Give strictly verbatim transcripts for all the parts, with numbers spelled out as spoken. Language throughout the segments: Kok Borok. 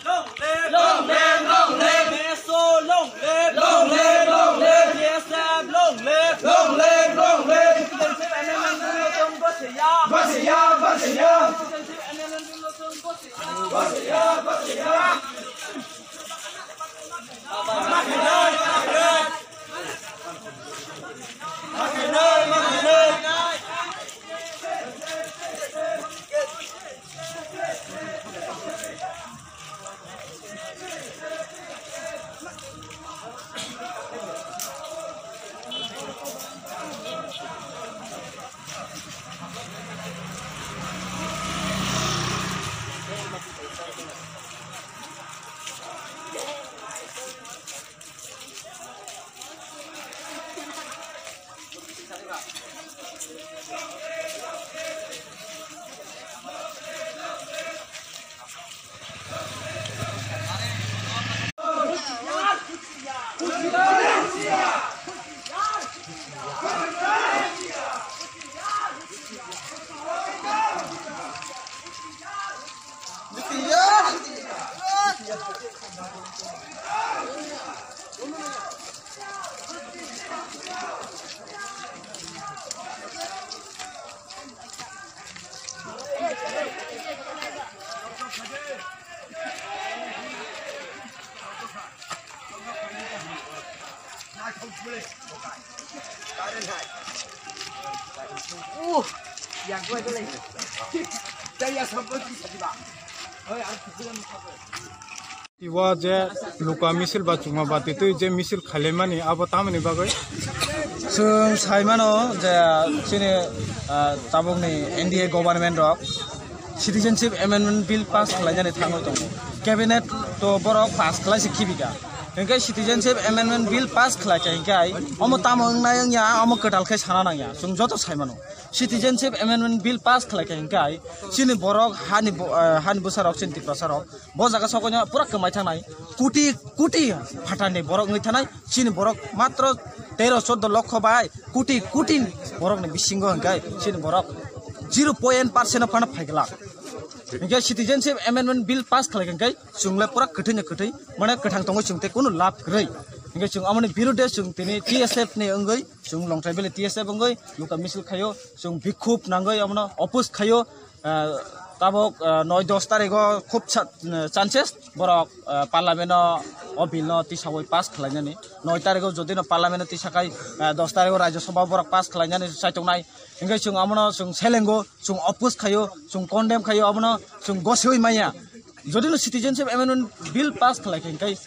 Long live, long live, long live. Meso, long live, long live, long live. T S F, long live, long live, long live. Citizenship amendment bill no tong bwsaya. Bwsaya, bwsaya. Citizenship amendment bill no tong bwsaya. Bwsaya, bwsaya. Iwa je luka misil ba chuma ba titui je misil khailaimani abo tamoni bagwi? Chwng sai mano je chini, ah, tabukni N D A government rok Citizenship Amendment Bill pass khlainani thangwi tongo. Cabinet to borok pass khlai se khibika. Hinkhe Citizenship Amendment Bill pass khlai kha hinkhe omo tamo wngnai wngya, omo kwtal khe sana nangya. Chwng joto sai mano. Citizenship Amendment Bill pass khlai kha hinkhe chini borok hani bo-, eh, hani bwsarok, chini Tiprasarok bo jaga sokoino pura kwmai thangnai. Koti koti phatarni borok wngwi thanai. Chini borok matro tero choddo lokho bai koti koti borokni bisingo hinkhe chini borok zero point one percent o phano phai glak. Hinkhe Citizenship Amendment Bill pass khlai kha hinkhe chwng le pura kwthwi no kwthwi, mane kwthang tongwi chwng tei kunu lab kwrwi. Hinkhe chwng amoni birudhe chwng tini T S F ni wngwi, chwng Longtrai Valley T S F wngwi luka misil khaio, chwng bikhub nangwi omono oppose khaio. Ah, tabuk, ah, noi dos tarigo khub sa-, chances borok, ah, parliament o o bill no tisawi pass khlainani. Noi tarigo jodi no parliament o tisakhai, ah, dos tarigo Rajya Sabha borok pass khlainani saitongnai. Hinkhe chwng amono chwng selengo, chwng oppose khaio, chwng condemn khaio, abono chwng gosiwi maya. Jodi no Citizenship Amendment Bill pass khlai kha hinkhe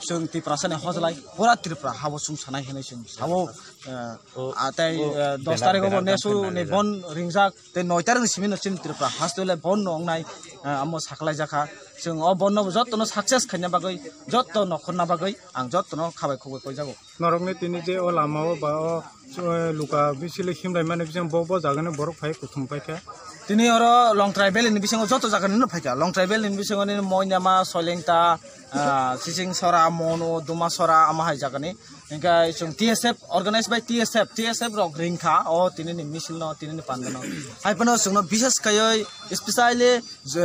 chwng Tiprasani hojlai pura Tripura habo chwng sanai hinwi chwng sao. Ah, tei, ah, dos tarigo bo nesu ni bon ringjak. Tei noi tarikni simi no chini Tripura haste le bon no wngnai, ah, amo sakhlai jakha. Chwng o bon no joto no success khaina bagwi, joto nokhorna bagwi ang joto no khabai khogwi koijago. Norokni tini je o lama o ba o, eh, luka bisili himlai mani bising bo, bo jaga ni borok phai kuthum paikha. Tini oro Longtrai Valley ni bisingo joto jaga ni no phaikha. Longtrai Valley ni bisingo ni Moinama, Soilengta, ah, Sising Sora, Mono, Duma Sora, ama hai jaga ni. Hinkhe chwng T S F, organized by T S F, T S F rok ringkha o tini ni misil no, tini ni panda no. Hai phano chwngno bishes khaioi, specially je,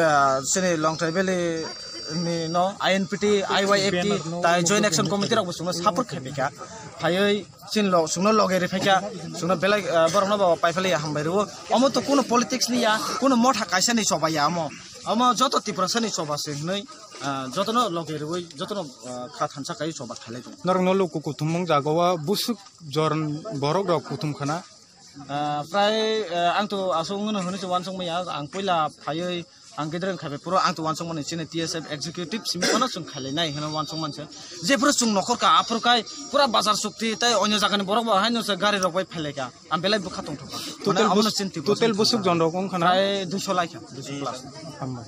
chini Longtrai Valley ni no I N P T, I Y F T, tai Joint Action Committee rok bo chwngno support khai phaikha. Phaioi chini lo-, chwngno loge ri phaikha, chwngno belai, ah, borok no bo pai phalai hambai rwo. Omo to kuno politics ni ya, kuno motha kaisa ni choba ya omo. Omo joto Tiprasa ni choba se hinwi, ah, jotono loge rwi, jotono, ah, kha thansa kai choba khailai tongo. Norokno luku kuthumung jaga o busuk jor borok rok kuthum khana. Ah, prai, ah, ang to aswk wngno hwnwi se uansuk maya, ang puila phaiwi ang gidreng khaibai phuru ang to uansuk mani chini T S F executive simi phano chwng khailai nai hwnwi uansuk manse. Jephuru chwng nokhor kha aphuru kai pura bazar chukti tei onyo jagani borok bo haino se gari rok bai phailai kha. Ang belai bwkha tongthok kha. Total bus-, total busuk jon rok wngkha na? Prai duiso lai kha, duiso plus. Hambai.